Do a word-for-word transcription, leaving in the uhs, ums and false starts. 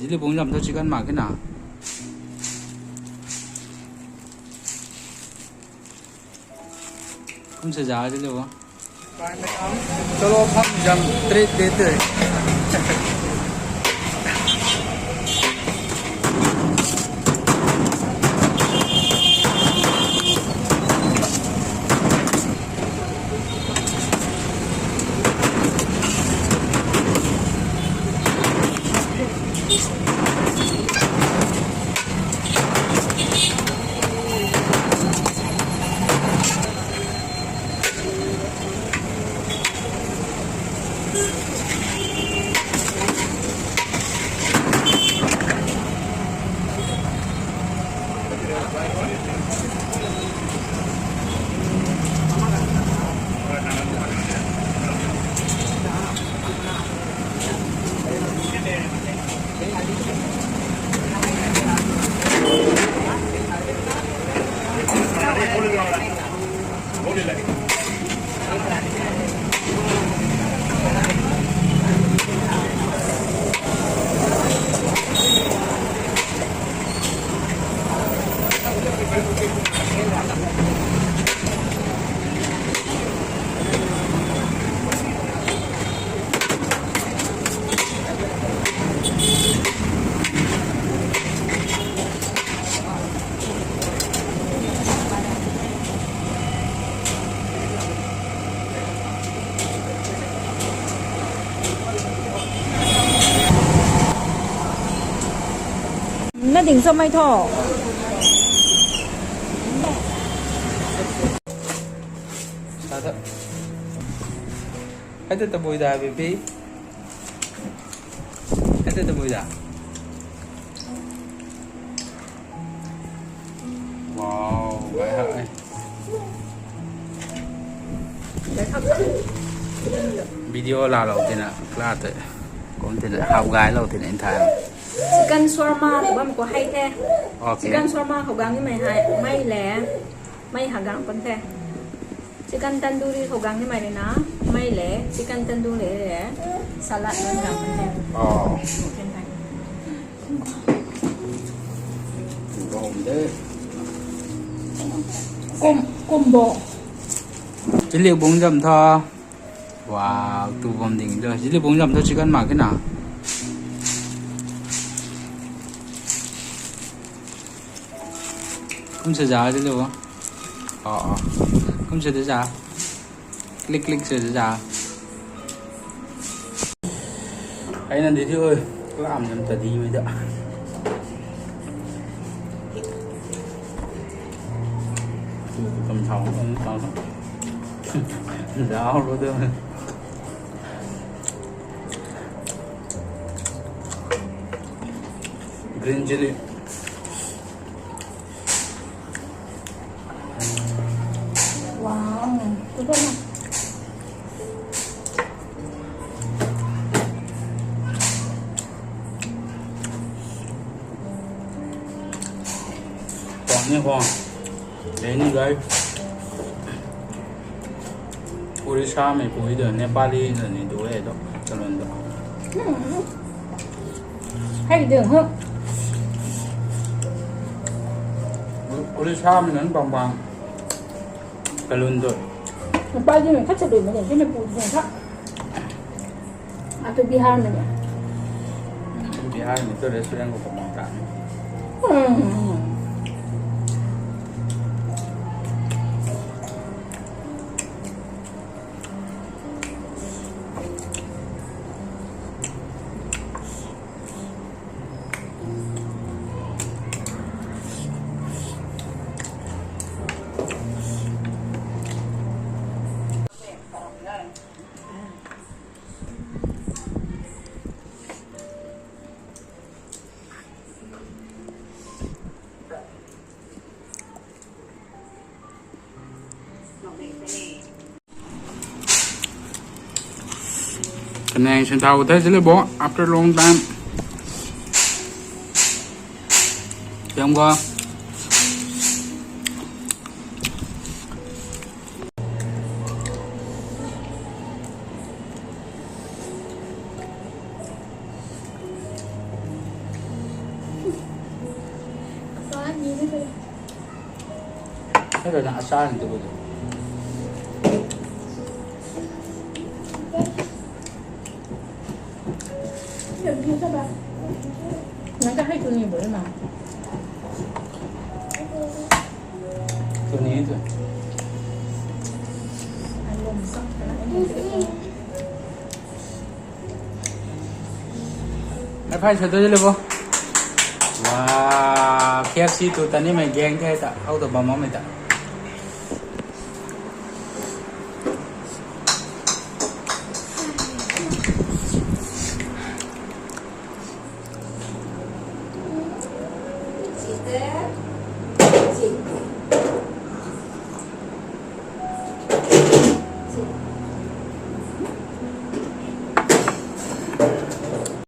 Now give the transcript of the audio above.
Jili bung zam thu chicken mak khe na. Kum se za jili bung. Chalo, pham zam treat de te. Na ding sa mai tho. Sa ta. Hai ta tabui da, baby. Hai ta tabui da. Wow, gai ha. Video la lou tina, la te. Kum tina, hap gai lou tina in thai. Chicken shawarma bam ko hai the. Okay. Chicken shawarma khou gang ni mai hai, mai le, mai ha gang pun the. Chicken tandoori khou gang ni mai le na, mai le, chicken tandoori le, salad bam gang pun the. Oh. Okay, thank you. Kum, kum bo. Jili bung zam tho. Wow, tu bam ding do. Jili bung zam tho chicken mak khe na. Kum se za jili bung. Oh, oh. Kum se de za. Click, click se de za. Ai na di thi oi, klam nam ta di mei da. Kam thau, kam thau. Dao lo de. Green chili. Wow, tu tu na. Huang ni huang. Dei ni guys. Urishamei pui do, Nepali na ni do e do, kalun do. Hmm. Hei ding hu. Urishamei nan bang bang. Kalun do. Nepali mei khat sa dui mei ding, Manipur ding khat. Atu Bihar mei ni. Bihar mei tu restaurant khou kumna ta. Hmm. Kanang santau the sile bo, after long time. Siam ga. Hei rui na achar ni tu bo tu. Nang ka hei tu ni bo ma. Tu ni tu. Hei phai sa tu le bo. Wow, K F C tu ta ni mei gang the ta, how to bam mei ta.